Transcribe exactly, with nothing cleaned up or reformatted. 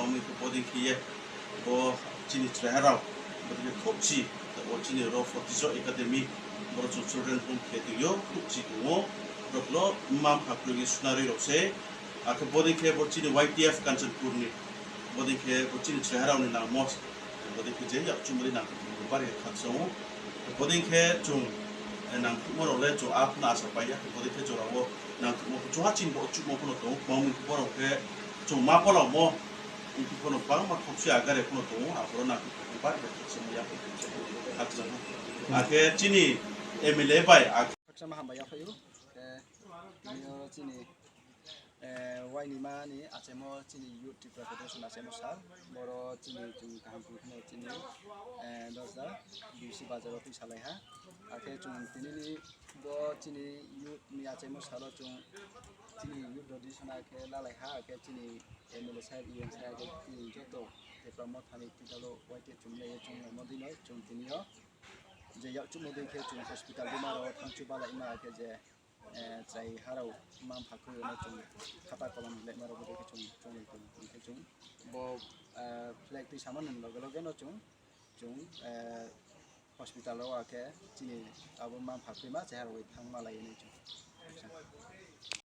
Omo khe bodei khe ye bo chini chwraiharok, bodei khe khopchi, o chini ro Fortijo Academy, boro chwng children home khe tongyo, khopchi tongo, borokno mma mpha kwrwngwi sunarwi rok se. Akhe bodei khe bo chini Y T F Kanchanpurni, bodei khe bo chini chwraiharokni nangmo, bodei khe je yakchumani nang bari khakchangno. Bodei khe chwng nangkhukmarok le chwng a phano asa paiya, bodei khe jorao nangkhukma chwng ha chini bo chukma phano tongo, kwbangma borok khe chwng ma polamo. Wngkhe bono bangma khopsi agare phano tongo, aphuru nangkhe khopsi bai bai khopsi maya khopsi khakchangma. Akhe chini M L A bai ak- Khakchangma hambai yaphaio, khe tini oro chini, eh, waini mani achaimo chini youth Tripura Federation achaimo sal, boro chini chwng kaham phuru kheno chini, eh, dosda B C bazar o twi salaiha, akhe chwng tinini bo chini youth ni achaimo salo chwng chini youth rok disona khe lalaiha, akhe chini M L A saheb, E M saheb, tei joto Tipra Mothani titalo Y T F chumlaiyo chumlaimo dino chwng tinio je yakchukmo dei khe chwng hospital rwma rok thangchu balaima khe je, eh, chai harok ma mpha khwrwino chwng khata kolom laima rok dei khe chwng chwnglai tongo. Hwnkhe chwng bo, eh, flag twi samani loge loge no chwng, chwng, eh, hospital o akhe chini abo ma mpha khwrwima chai harok bai thangma lai hwnwi chwng.